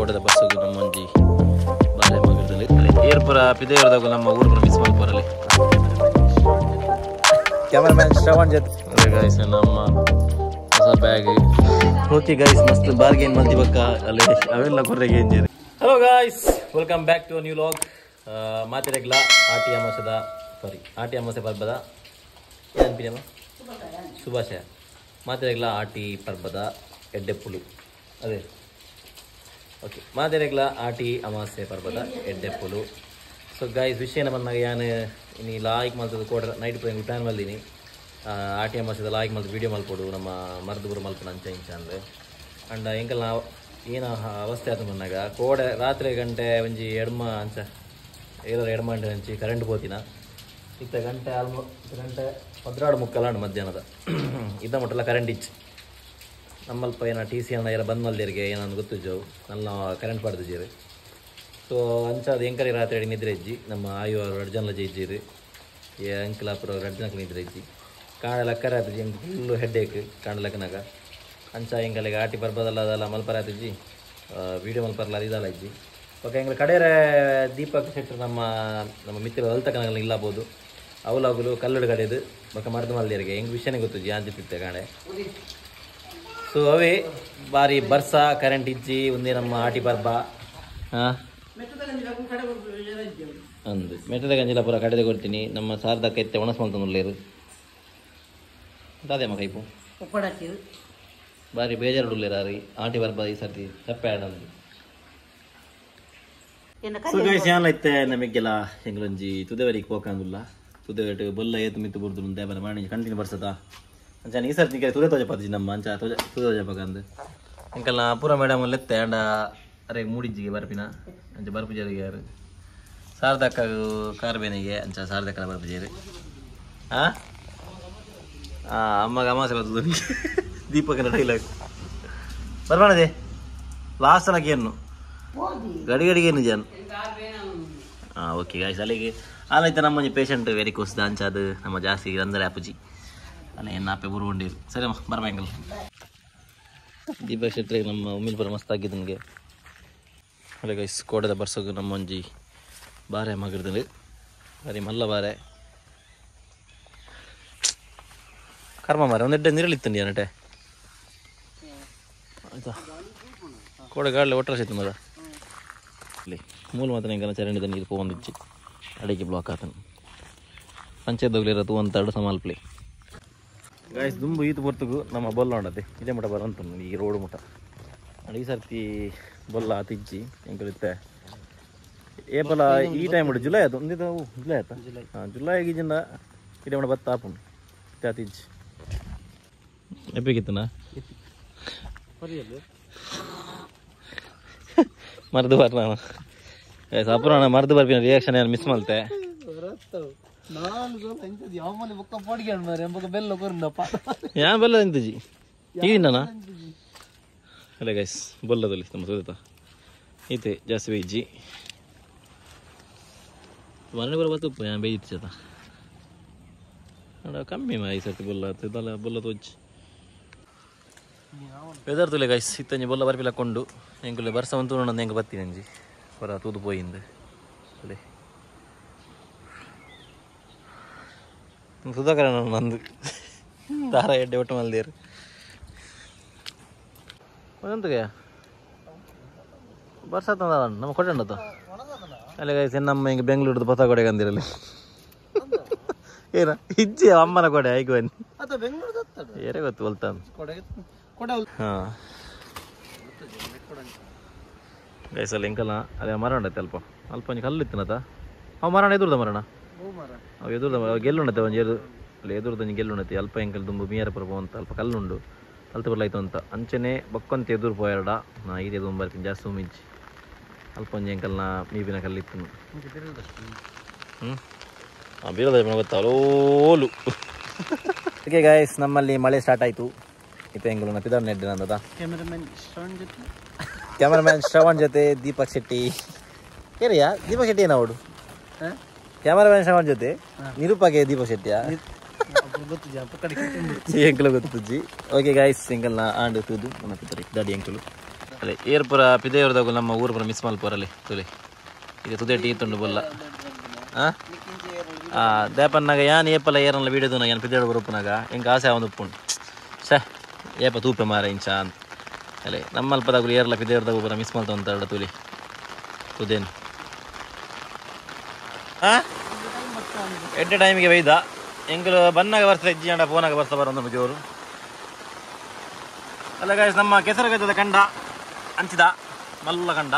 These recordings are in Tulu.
ಕೋಟದ ಬಸ್ಸುಗು ನಮ್ಮೊಂಜಿ ಬಾರೆ ಮಗರ್ದಲ್ಲಿ ಏರ್ಪುರ ಪಿದೆಯವ್ರದಾಗ ನಮ್ಮ ಊರು ಮಿಸ್ ಮಲ್ಪುರಲ್ಲಿ ಕ್ಯಾಮರಾಮ್ಯಾನ್ ಶ್ರವಣ್ ಜೊತೆ. ಗೈಸ್ ನಮ್ಮ ಹೊಸ ಬ್ಯಾಗ್. ಓಕೆ ಗೈಸ್, ಮಸ್ತ್ ಬಾರ್ಗೇನ್ ಮಲ್ತಿ ಬಕ್ಕ ಅಲ್ಲಿ ಅವೆಲ್ಲ ಕೊರ್ರೆಗೆ ಎಂಜೇರಿ. Hello guys, welcome back to new vlog. ಮಾತಿರೆಗ್ಲ ಆಟಿ ಅಮಾಸದ ಸಾರಿ ಆಟಿ ಅಮಾಸೆ ಪರ್ಬದ ಏನಪ್ಪ ಶುಭಾಶಯ. ಮಾತಿರೆಗ್ಲ ಆಟಿ ಪರ್ಬದ ಎಡ್ಡೆಪ್ಪುಲು ಅದೇ. ಓಕೆ, ಮಾತಿರೆಗ್ಲ ಆಟಿ ಅಮಾಸೆ ಪರ್ಬದ ಎಡ್ಡೆಪ್ಪುಲು. ಸೊ ಗೈಸ್, ವಿಷಯನ ಬಂದಾಗ ಯಾನು ಇನ್ನು ಲಾಯ್ಕ್ ಮಲ್ತದ ಕೋಟ ನೈಟ್ ಪೋಯಿ ಪ್ಲ್ಯಾನ್ ಮಲ್ದಿನಿ. ಆಟಿ ಅಮಾಸೆದ ಲಾಯ್ಕ್ ಮಲ್ತು ವೀಡಿಯೋ ಮಲ್ಪೊಡು ನಮ್ಮ ಮರ್ದುಬುರು ಮಲ್ಪನ ಅಂಚ ಇಂಚ ಅಂದ್ರೆ. ಅಂಡ್ ಎಂಕಲ್ ನಾವು ಏನು ಅವಸ್ಥೆ ಆತ ಬಂದಾಗ ಕೋಡೆ ರಾತ್ರಿ ಗಂಟೆ ಒಂಜಿ ಎಡ್ಮ ಅಂಚ ಏಳರ ಎಡ್ಮ ಗಂಟೆ ಅಂಚಿ ಕರೆಂಟ್ ಪೋತಿನ. ಇತ್ತ ಗಂಟೆ ಆಲ್ಮೋಸ್ಟ್ ಗಂಟೆ 12:45 ಅಂಡ್ ಮಧ್ಯಾಹ್ನದ ಇದ್ದ ಮಟ್ಟೆಲ್ಲ ಕರೆಂಟ್ ಇಚ್ಚು. ನಮ್ಮಲ್ಪ ಏನ ಟಿ ಸಿ ಅನ್ನ ಎಲ್ಲ ಬಂದ್ ಮಲ್ದಿರಿಗೆ ಏನಂದು ಗೊತ್ತಿಜ್ಜವು ನನ್ನ ಕರೆಂಟ್ ಪಡೆದಿದ್ದೀರಿ. ಸೊ ಅಂಚ ಅದು ಎಂಕರಿ ರಾತ್ರಿ ಅಡಿ ನಿದ್ರೆ ಇಜ್ಜಿ. ನಮ್ಮ ಆಯು ಅವರು ಎರಡು ಜನ ಇಜ್ಜಿರಿ, ಅಂಕಲ್ ಅಪ್ಪರು ಎರಡು ಜನಕ್ಕೆ ನಿದ್ರೆ ಇಜ್ಜಿ. ಕಾಣ ಲಕ್ಕರ ಆತಿಜಿ, ಎಂಕ್ ಫುಲ್ಲು ಹೆಡ್ಡೇಕ್ ಕಾಣ ಲಕ್ಕನಾಗ. ಅಂಚ ಎಂಕಲಿಗೆ ಆಟಿ ಪರ್ಬದಲ್ಲ ಅದೆಲ್ಲ ಮಲ್ಪರ ಆತಿಜ್ಜಿ, ವೀಡಿಯೋ ಮಲ್ಪರಲ್ಲ ಇದಲ್ಲ ಇಜ್ಜಿ. ಓಕೆ, ಎಂಗ್ಲ ಕಡೆಯರೆ ದೀಪಕ್ ಶೆಟ್ಟರ್ ನಮ್ಮ ನಮ್ಮ ಮಿತ್ರ ಅಲ್ತಕನಗಲ ಇಲ್ಲಬೋದು ಅವಲಾಗಲು ಕಲ್ಲಡು ಕಡೆದು ಬೊಕ್ಕ ಮರ್ದು ಮಲ್ದಿರಿಗೆ ಎಂಗ್ ವಿಷಯನೇ ಗೊತ್ತಿಜ್ಜಿ ಆಂಜಿತ್ತಿತ್ತೆ ಕಾಣೆ. ಸೊ ಅವೇ ಬಾರಿ ಬರ್ಸ ಕರೆಂಟ್ ಇಜ್ಜಿ ಒಂದೇ ನಮ್ಮ ಆಟಿ ಪರ್ಬ. ಹಾಂ ಅಂದು ಮೆಟ್ಟದ ಗಂಜಿಲ ಪೂರ ಕಡೆದು ಕೊಡ್ತೀನಿ. ನಮ್ಮ ಸಾರ್ದಕ್ಕ ಎತ್ತೆ ಒಣಸ್ ಮಲ್ತೊಂದುಲ್ಲೇರು ದಾದೇಮ್ಮ ಕೈಪು ಬಾರಿ ಬೇಜಾರುಡುಲ್ಲೇರು ಆರಿ ಆಟಿ ಪರ್ಬ ಈ ಸರ್ತಿ ಚಪ್ಪೆ ಆಡಂದು. ಸೊ ಗೈಸ್, ಯಾನ್ ಇತ್ತೆ ನಮಗೆಲ್ಲ ಎಂಗ್ಲೊಂಜಿ ತುದೆವರಿಗೆ ಪೋಕಂದುಲ್ಲ. ತುದೆವೇಟು ಬೊಲ್ಲ ಏತು ಮಿತ್ತು ಬುರ್ದು ದೇವರ ಮಾಡಿ ಕಂಟಿನ್ಯೂ ಬರ್ಸದ ಅಂಚ ಈ ಸರ್ತಿ ತುದೆ ತೋಜಪಾತಿಜಿ ನಮ್ಮ ಅಂಚ ತೋಜ ತುದೆ ತೋಜಪಕಂದು ಎಂಕಲ್ನ ಪೂರ ಮೇಡಮ್ ಲೆತ್ತೆ ಅಂಡ ಅರೆ ಮೂಡಿಜ್ಜಿಗೆ ಬರ್ಪಿನ ಅಂಚ ಬರ್ಪುಜರಿಗೆ ಯಾರು ಸಾರದಕ್ಕ ಕಾರ್ ಬೇನಿಗೆ ಅಂಚ ಸಾರದಕ್ಕನ ಬರ್ಪುಜೇರು. ಹಾಂ ಅಮ್ಮಗ ಅಮಾಸೆ ಬರ್ತದೆ ದೀಪಕನ ಡೈಲಾಗ್ ಬರ್ಬಾಣದೆ ಲಾಸ್ಟ್ ಸಲಕ್ಕೆ ಏನು ಗಡಿ ಗಡಿಗೆ ಏನು ಜನ. ಹಾಂ ಓಕೆ ಗಾಯ್ಸ್, ಅಲ್ಲಿಗೆ ಆಲೈತೆ ನಮ್ಮ ಪೇಷಂಟ್ ವೆರಿ ಕೋಸ್ ಅಂಚ ಅದು ನಮ್ಮ ಜಾಸ್ತಿ ಅಂದರೆ ಅಪ್ಪುಜಿ ಅಲ್ಲ ಎನ್ನ ಅಪ್ಪೆ ಬುರುಗೊಂಡಿರು. ಸರಿ ಅಮ್ಮ ಬರ್ಬಾಂಗಲ್. ದೀಪಕ್ ಶೆಟ್ಟಿ ನಮ್ಮ ಉಮ್ಮಿಲ್ಪುರ ಮಸ್ತ್ ಆಗಿದ್ದು ನನಗೆ. ಅಲ್ಲ ಗೈಸ್, ಕೋಟದ ಬರ್ಸೋಗು ನಮ್ಮೊಂಜಿ ಬಾರೆ ಮಗರ್ದಲ್ಲಿ ಬಾರಿ ಮಲ್ಲ ಬಾರೆ ಕರ್ಮ ಮಾರೆ ಒಂದೆಡ್ಡೆ ನೀರಲ್ಲಿತ್ತಂಡಿ ಅನ್ನಟೆ ಆಯ್ತಾ. ಕೋಡೆ ಗಾಡಲೆ ಒಟ್ಟರೆ ಸಿತ್ತು ಮರ ಇಲ್ಲಿ ಮೂಲ ಮಾತ್ರ ಎಂಕನ ಚರಂಡಿದ ನೀರು ಪೋಂದಿಚ್ಚಿ ಅಡಿಗೆ ಬ್ಲಾಕ್ ಆತನು ಪಂಚಾಯತ್ ಹೋಗ್ಲಿರ ತೂ ಅಂತ ಸಮಾಲ್ಪ್ಲಿ. ಗಾಯ್ಸ್, ದುಂಬು ಈತು ಪೊರ್ತುಗು ನಮ್ಮ ಬೊಲ್ಲ ಉಂಡತೆ ಇದೇ ಮಠ ಬರಂತ ಈ ರೋಡ್ ಮುಟ. ಈ ಸರ್ತಿ ಬೊಲ್ಲ ಆತಿಜ್ಜಿ ಎಂಕಲಿತ್ತೆ ಏಪಲ ಈ ಟೈಮ್ ಉಂಟು ಜುಲೈ ಆಯ್ತು ಒಂದಿದ ಜುಲೈ ಆಯ್ತಾ. ಹಾಂ, ಜುಲೈ ಗಿಜಿಂದ ಇದೇ ಮಠ ಬತ್ತ ಆಪುಂಡು ಆತಿಜ್ಜಿ ಎಪ್ಪಿಗಿತ್ತನಾ ಮರ್ದು ಬರ್ನ ಅಪುರಾಣ ಮರ್ದು ಬರ್ಪಿನ ರಿಯಾಕ್ಷನ್ ಏನು ಮಿಸ್ ಮಲ್ತೆ. ಯಾನ್ ಬೆಲ್ಲ ಎಂತಜಿ ಈಗಿನ ಅಲ್ಲ ಗೈಸ್, ಬೊಲ್ಲದಲ್ಲಿ ನಮ್ಮ ಸುದೇತ ಈತೆ ಜಾಸ್ತಿ ಬೇಯ್ಜಿ ಮನೆ ಬರ ಬತ್ತುಪ್ಪು ಯಾನ್ ಬೇಯ್ತಿತ್ತ ಕಮ್ಮಿ ಮಾ ಈ ಸರ್ತಿ ಬೊಲ್ಲ ಇದಲ್ಲ ಬೊಲ್ಲ ತೋಜಿ ವೆದರ್ ತುಲೆ ಗೈಸ್. ಇತ್ತಂಜಿ ಬೊಲ್ಲ ಬರ್ಪಿಲ ಕೊಂಡು ಎಂಕುಲೆ ಬರ್ಸ ಒಂದು ನಂದು ಎಂಕ ಬತ್ತೀನಿ ಅಂಜಿ ಪರ ತೂದು ಪೋಯಿಂದು ಅಲ್ಲೇ ಸುಧಾಕರ ನಂದು ತಾರ ಎಡ್ಡೆ ಒಟ್ಟು ಮಲ್ದೇರು ಒಂದಂತಗೆ ಬರ್ಸ ನಮ್ಮ ಕೊಟ್ಟಂಡತ್ತ ಅಲ್ಲ ಗೈಸ್. ನಮ್ಮ ಹಿಂಗೆ ಬೆಂಗಳೂರ್ದು ಬತ್ತ ಕೊಡೆ ಅಂದಿರಲಿ ಏನ ಇಜ್ಜಿ ಅಮ್ಮನ ಕೊಡೆ ಆಯ್ಕು ಬನ್ನಿ ಏರೇ ಗೊತ್ತು ಒಲ್ತ. ಹಾಂ ಗೈಸ್, ಅಲ್ಲಿ ಎಂಕಲ್ಲ ಅದೇ ಮರ ಉಂಡತ್ತೆ ಅಲ್ಪ ಅಲ್ಪ ಒಂಜಿ ಕಲ್ಲು ಇತ್ತನತ ಅವು ಮರಣ ಎದುರ್ದ ಮರಣ ಅವು ಎದುರ್ದ ಗೆಲ್ಲುಂಡತ್ತೆ ಒಂಜಿ ಎದು ಅಲ್ಲಿ ಎದುರ್ದ ಒಂಜಿ ಗೆಲ್ಲುಂಡತ್ತೆ ಅಲ್ಪ ಎಂಕಲ್ ದುಂಬು ಮೀಯರ ಪರಪ ಅಂತ ಅಲ್ಪ ಕಲ್ಲುಂಡು ಅಲ್ತ ಬರ್ಲಾಯ್ತು ಅಂತ ಅಂಚನೆ ಬಕ್ಕೊಂತ ಎದುರು ಪೋಯರ್ಡ ನಾ ಇದೆ ದುಂಬು ಬರ್ತೀನಿ ಜಾಸ್ತಿ ಉಮಿಜ್ಜಿ ಅಲ್ಪ ಒಂಜಿ ಎಂಕಲ್ನ ಮೀಪಿನ ಕಲ್ಲಿತ್ತು. ಹ್ಞೂ ಹಾಂ ಬೀರದ ಗೊತ್ತಾ ಲೋಲು. ಓಕೆ ಗಾಯ್ಸ್, ನಮ್ಮಲ್ಲಿ ಮಳೆ ಸ್ಟಾರ್ಟ್ ಆಯಿತು. ಇತ್ತು ಎಂಗಳು ಪಿದಾರ್ ನೆಡ್ಡಿನ ಅಂದದ ಕ್ಯಾಮರಾಮ್ಯಾನ್ ಶ್ರವಣ್ ಜೊತೆ ದೀಪಕ್ ಶೆಟ್ಟಿ ಏರಿಯಾ ದೀಪಕ್ ಶೆಟ್ಟಿ ಏನವಡು ಕ್ಯಾಮರಾಮ್ಯಾನ್ ಶ್ರವಣ್ ಜೊತೆ ನಿರೂಪಕ್ಕೆ ದೀಪಕ್ ಶೆಟ್ಟಿಯಾ ಎಂಕಲು ಗೊತ್ತುಜ್ಜಿ. ಓಕೆ ಗಾಯ್ಸ್, ಎಂಕಲ್ನ ಆಂಡ್ ತೂದು ನಮ್ಮ ಪಿತರಿ ದಾಡಿ ಎಂಕಲು. ಅಲ್ಲೇ ಏರ್ಪುರ ಪಿದೆಯವ್ರದಾಗ ನಮ್ಮ ಊರು ಪುರ ಮಿಸ್ ಮಲ್ಪುರಲ್ಲಿ ತುಲೆ ಇದು ತುದೆ ಟೀ ತುಂಡು ಬೊಲ್ಲ ಹಾಂ ದೇಪನ್ನಾಗ ಯಾನ್ ಏಪಲ್ಲ ಏರಲ್ಲ ವೀಡಿಯೋದು ಯಾನ್ ಪಿದೇಳು ಬರುಪ್ಪನಾಗ ಎಂಕ ಆಸೆ ಒಂದು ಉಪ್ಪುಂಡು ಛೇ ಏಪ ತೂಪೆ ಮಾರ ಇಂಚ ಅಂತ ಅಲ್ಲೇ ನಮ್ಮಲ್ಪದಾಗಲು ಏರಲ್ಲ ಪಿದೇವ್ರದಾಗ ಪುರ ಮಿಸ್ ಮಲ್ತ ಅಂತ ತುಲಿ ತುದೇನು ಹಾಂ ಎಡ್ಡೆ ಟೈಮಿಗೆ ಬೈದ ಎಂಕಲು ಬನ್ನಾಗ ಬರ್ತಾ ಇಜ್ಜಿ ಅಂಡ ಫೋನಾಗ ಬರ್ತಾ ಬರೋದು ಜೋರು ಅಲ್ಲ ಗಾಯ್ಸ್ ನಮ್ಮ ಕೆಸರುಗದ್ದದ ಕಂಡ ಅಂಚಿದ ಮಲ್ಲ ಕಂಡ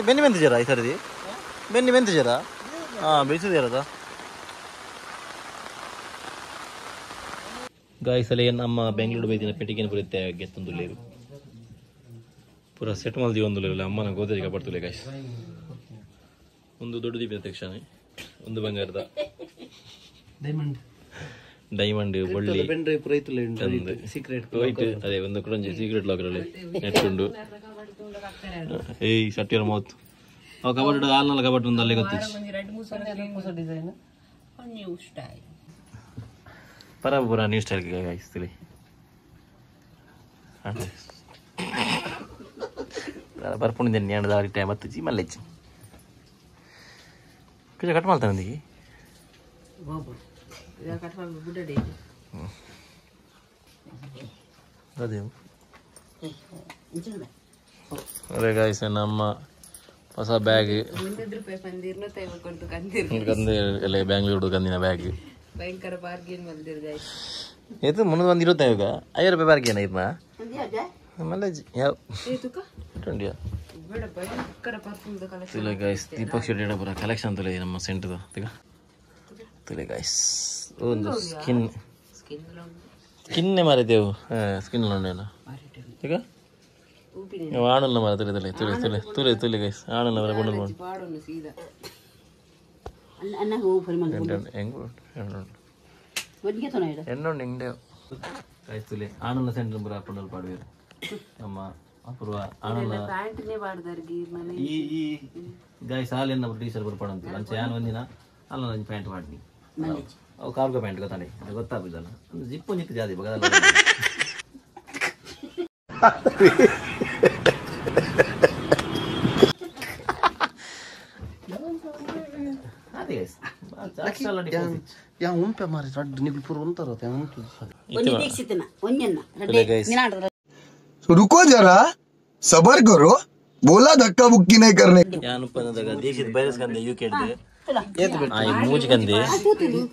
ಬೆನ್ನಿ ಬೆಂತಿದ್ದೀರಾ ಈ ಸರದಿ ಬೆನ್ನಿ ಬೆಂತಿದ್ದೀರಾ ಹಾಂ ಬೇಯಿಸಿದ್ದೀರದ ಗಾಯ್ಸ್ ಅಲ್ಲಿ ನಮ್ಮ ಬೆಂಗಳೂರು ಬೈದಿನ ಪೆಟ್ಟಿಗೆನ ಬರುತ್ತೆ ಗೆತ್ತೊಂದು ಪೂರ ಸೆಟ್ ಮಲ್ದಿ ಒಂದು ಅಮ್ಮನ ಗೋದರಿಗೆ ಬರ್ತುಲೆ ಗಾಯ್ಸ್ ಒಂದು ದೊಡ್ಡ ದೀಪಿನ ತಕ್ಷಣ ಒಂದು ಬಂಗಾರದ ಡೈಮಂಡ್ ಡೈಮಂಡ್ ಬಳ್ಳಿ ಸೀಕ್ರೆಟ್ ಅದೇ ಒಂದು ಕುಡಂಜಿ ಸೀಕ್ರೆಟ್ ಲಾಕರ್ ಅಲ್ಲಿ ನೆಟ್ಟುಂಡು ಏಯ್ ಸಟ್ಟಿಯರ ಮೌತ್ ಅವು ಕಬಡ್ಡಿ ಹಾಲ್ನಲ್ಲ ಕಬಡ್ಡಿ ಒಂದು ಅಲ್ಲೇ ಗೊತ್ತಿತ್ತು ಪರ ಪೂರ ನ್ಯೂ ಸ್ಟೈಲ್ ಗಾಯ್ಸ್ ತಿಳಿ ಬರ್ಪುಣಿದ್ದೇನೆ ನೇಣದ ಟೈಮ್ ಹತ್ತಿಜಿ ಮಲ್ಲೆಚ್ಚಿ ಕಿಜ ಕಟ್ ಮಾಡ್ತಾನೆ ಅಂದಿಗೆ ಅದೇ ಅದೇ ಗಾಯ್ಸ್ ನಮ್ಮ ಹೊಸ ಬ್ಯಾಗ್ ಕಂದ ಬ್ಯಾಂಗ್ಳೂರು ಕಂದಿನ ಬ್ಯಾಗ್ ಭಯಂಕರ ಬಾರ್ಗೇನ್ ಮಲ್ದಿರ್ ಗಾಯ್ಸ್ ಇದು ಮುನ್ನೂರು ಒಂದು ಇರುತ್ತೆ ಈಗ 50 ರೂಪಾಯಿ ಬಾರ್ಗೇನ್ ಇರ್ನ ಮಲ್ಲೇಜ್ ಯಾವ ತುಲೆ ಗಾಯ್ಸ್ ದೀಪಕ್ ಶೆಟ್ಟಿ ಪೂರ ಕಲೆಕ್ಷನ್ ತುಲೆ ನಮ್ಮ ಸೆಂಟ್ದು ತಿಗ ತುಲೆ ಗಾಯ್ಸ್ ಒಂದು ಸ್ಕಿನ್ ಸ್ಕಿನ್ನೇ ಮಾರಿದೆವು ಸ್ಕಿನ್ ಉಂಡೇನ ಈಗ ಆಣಲ್ಲ ಮಾರ ತುಲೆ ತುಲೆ ತುಲೆ ತುಲೆ ತುಲೆ ತುಲೆ ಗೈಸ್ ಆಣಲ್ಲ ಮಾರ ಕೊಂಡು ಎಣ್ಣುಂಡು ಹಿಂಗೆ ಗೈಸ್ ತುಲೆ ಆಣಲ್ಲ ಸೆಂಟ್ರ್ ಪೂರ ಪುಂಡಲ್ ಪಾಡುವೇರು ನಮ್ಮ ಅಪೂರ್ವ ಆಣಲ್ಲ ಈ ಈ ಗಾಯ್ಸ್ ಹಾಲೆನ್ನ ಟೀಚರ್ ಬರ್ಪಾಡಂತ ಅಂಚೆ ಯಾನ್ ಒಂದಿನ ಅಲ್ಲ ನಂಜಿ ಪ್ಯಾಂಟ್ ಮಾಡಿನಿ ಅವು ಕಾರ್ಗೋ ಪ್ಯಾಂಟ್ ಗೊತ್ತಾನೆ ಅದು ಗೊತ್ತಾಗುದಲ್ಲ ಒಂದು ಜಿಪ್ಪು ನಿಕ್ಕು ಜಾದಿ ಬಗದಲ್ಲ ಅದೇ ಗೈಸ್ ಯಾ ಉಂಪೆ ಮಾರಿ ರಡ್ಡು ನಿಗುಲು ಪೂರ ಉಂತಾರ ಉಂಟು रुको जरा सबर करो बोला धक्का बुक्की नहीं करने ಯಾನುಪ್ಪನದಾಗ ದೀಕ್ಷಿತ್ ಬೈರಸ್ ಕಂದೆ ಯು ಕೆ ಮೂಜಿ ಕಂದೆ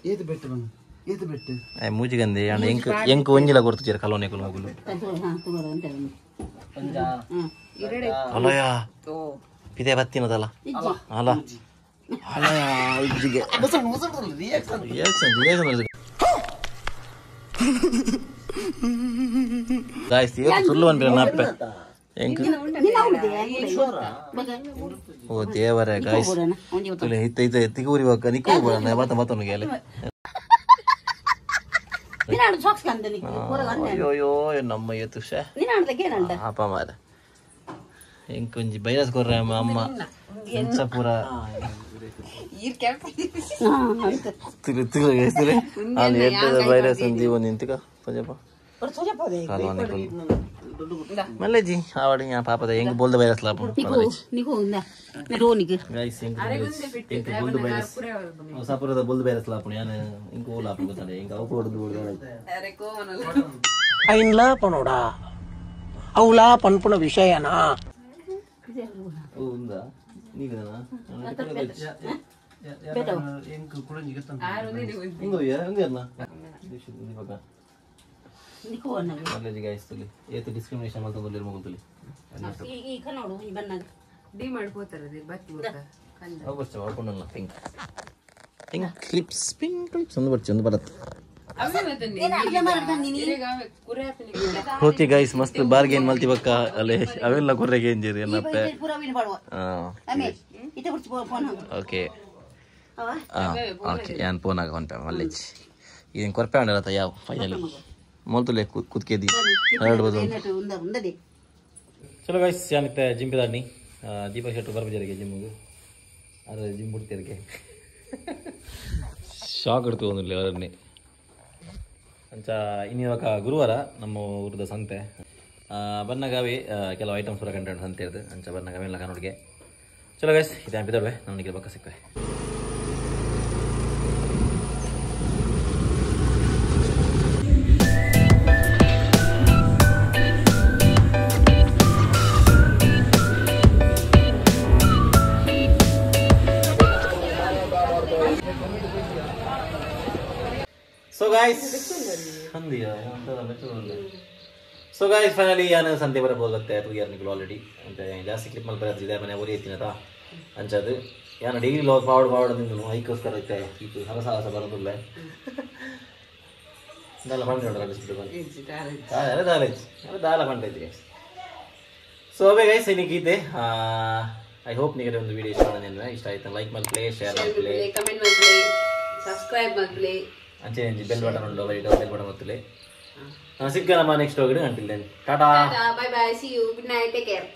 ಏತು ಬೆಟ್ಟು ಬಂದು ಏತು ಬೆಟ್ಟು ಮೂಜಿ ಕಂದೆ ಎಂಕ್ ಎಂಕ್ ಒಂಜಿಲ ಕೊಡ್ತಿದ್ದೀರ ಕಲೋನೆ ಮಗುಲು ಅಲಯ ಪಿದೆ ಬತ್ತಿನದಲ್ಲ ಅಲ್ಲ ಅಲಯ ಇಜ್ಜಿಗೆ ರಿಯಾಕ್ಷನ್ ರಿಯಾಕ್ಷನ್ ಗಾಯ್ಸ್ ಸುಳ್ಳು ಅನ್ಬಿರ ನಪ್ಪೆ ಎಂಕ್ ಓ ದೇವರೇ ಗಾಯ್ಸ್ ತುಲೆ ಇತ್ತ ಇತ್ತ ತಿಗೂರಿ ಬಕ್ಕ ನಿಕ್ಕು ಬರ ಬತ್ತ ಬತ್ತನಿಗೆ ಅಲೆ ಅಯ್ಯೋ ನಮ್ಮ ಏತು ಶೇ ಅಪ್ಪ ಮಾರ ಎಂಕೊಂಜಿ ಬೈರಸ್ ಕೊರ್ರೆ ಅಮ್ಮ ಎಂಚ ಪೂರ ತಿರು ತಿರು ಗಾಯ್ಸ್ ತುಲೆ ಅಲ್ಲಿ ಎಡ್ಡದ ಬೈರಸ್ ಒಂದು ಒಂದು ಇಂತಿಕ ತೊಜಪ್ಪ ಮಲ್ಲೇಜಿ ಆವಡಿ ಯಾ ಪಾಪದ ಹೆಂಗ್ ಬೋಲ್ದ ಬೈರಸ್ ಲಾಪ ಗೈಸ್ ಹೆಂಗ್ ಹೆಂಗ್ ಬೋಲ್ದ ಬೈರಸ್ ಹೊಸಪುರದ ಬೋಲ್ದ ಬೈರಸ್ ಲಾಪು ಯಾನ ಹಿಂಗ್ ಓ ಲಾಪು ಗೊತ್ತಾನೆ ಹೆಂಗ್ ಅವು ಕೊಡದು ಐನ್ಲಾ ಪನೋಡಾ ಅವಲಾ ಪನ್ಪುನ ವಿಷಯನಾ ಓ ಉಂದಾ ನೀಗದನಾ ಹಿಂಗು ಹಿಂಗರ್ನ ದೀಪಕ ಮಲ್ಲೇಜಿ ಗೈಸ್ ತುಲಿ ಏತು ಡಿಸ್ಕ್ರಿಮಿನೇಷನ್ ಮಲ್ತೊಂದು ಮಗು ತುಲಿ ಡಿ ಮಾಡ್ಕೋತಾರ ಬತ್ತಿ ಅವು pink pink clips pink clips ಒಂದು ಬರ್ಚಿ ಒಂದು ಬರತ್ತೆ ಓಕೆ ಗೈಸ್ ಮಸ್ತ್ ಬಾರ್ಗೇನ್ ಮಲ್ತಿ ಬಕ್ಕ ಅಲ್ಲೇ ಅವೆಲ್ಲ ಕೊರ್ರೆಗೆ ಎಂಜಿರಿ ಏನಪ್ಪ ಓಕೆ ಓಕೆ ಯಾನ್ ಫೋನ್ ಆಗ ಹೊಂಟ ಮಲ್ಲೇಜ್ ಇದನ್ನು ಕೊರ್ಪೆ ಉಂಡಲ್ಲ ಯಾವ ಫೈನಲಿ ಮೊಲ್ತುಲೆ ಕುತ್ಕೇದಿ ಎರಡು ಬದು ಚಲೋ ಗೈಸ್ ಯಾನಿತ್ತೆ ಜಿಮ್ ಪಿದಾಡ್ನಿ ದೀಪಕ್ ಶೆಟ್ರು ಬರ್ಬಜರಿಗೆ ಜಿಮ್ಗೆ ಅರೆ ಜಿಮ್ ಬಿಡ್ತೀರಿಗೆ ಶಾಕ್ ಇಡ್ತು ಒಂದಿಲ್ಲ ಅವರನ್ನೇ ಅಂಚ ಇನ್ನಿವಾಗ ಗುರುವಾರ ನಮ್ಮ ಊರದ ಸಂತೆ ಬನ್ನಗಾವಿ ಕೆಲವು ಐಟಮ್ಸ್ ಪೂರ ಕಂಟೆಂಟ್ ಸಂತೆ ಇರ್ತದೆ ಅಂಚ ಬನ್ನಗಾವಿ ಎಲ್ಲ ಕನ್ನಡಿಗೆ. ಚಲೋ ಗೈಸ್, ಇದೆ ಬಿದ್ದೋಡ್ವೆ ನನಗೆ ಬಕ್ಕ ಸಿಕ್ಕವೆ. ಸೊ ಗೈಸ್ ಸೊ ಗೈಸ್ ಫೈನಲಿ ಯಾನು ಸಂತೆ ಬರಬಹುದು ಬತ್ತೆ ತೂಯರ್ ನಿಕುಲು ಆಲ್ರೆಡಿ ಅಂತ ಜಾಸ್ತಿ ಕ್ಲಿಪ್ ಮಲ್ಪ ಬರತ್ತಿದೆ ಮನೆ ಒರಿ ಎತ್ತಿನತ ಅಂಚದು ಯಾನು ಡೈಲಿ ಲಾಗ್ ಫಾರ್ವರ್ಡ್ ಫಾರ್ವರ್ಡ್ ನಿಂದು ಐಕೋಸ್ಕರ ಐತೆ ಇದು ಹರಸ ಹರಸ ಬರೋದಿಲ್ಲ ದಾಲ ಪಂಡೆ ಉಂಟು ರಡಿಸ್ಬಿಟ್ಟು ಬಂದು ಅರೆ ದಾಲ ಅರೆ ದಾಲ ಪಂಡೆ ಐತಿ ಗೈಸ್. ಸೊ ಅವೇ ಗೈಸ್ ಇನ್ನಿಗೀತೆ I hope ನಿಮಗೆ ಒಂದು ವಿಡಿಯೋ ಇಷ್ಟ ಆದ ಇಷ್ಟ ಆಯ್ತು ಲೈಕ್ ಮಲ್ಪ್ಲೆ, ಶೇರ್ ಮಲ್ಪ್ಲೆ, ಕಮೆಂಟ್ ಮಲ್ಪ್ಲೆ, ಸಬ್ಸ್ಕ್ರೈಬ್ ಮಲ್ಪ್ಲೆ, ಅಂಚೆ ಬೆಲ್ ಬಟನ್ ಉಂಟು ಬೆಲ್ ಬಟನ್ ಒತ್ತಲೆ. ಸಿಕ್ಕ ನಮ್ಮ ನೆಕ್ಸ್ಟ್ ಹೋಗಿ until then tata bye bye, see you, good night, take care.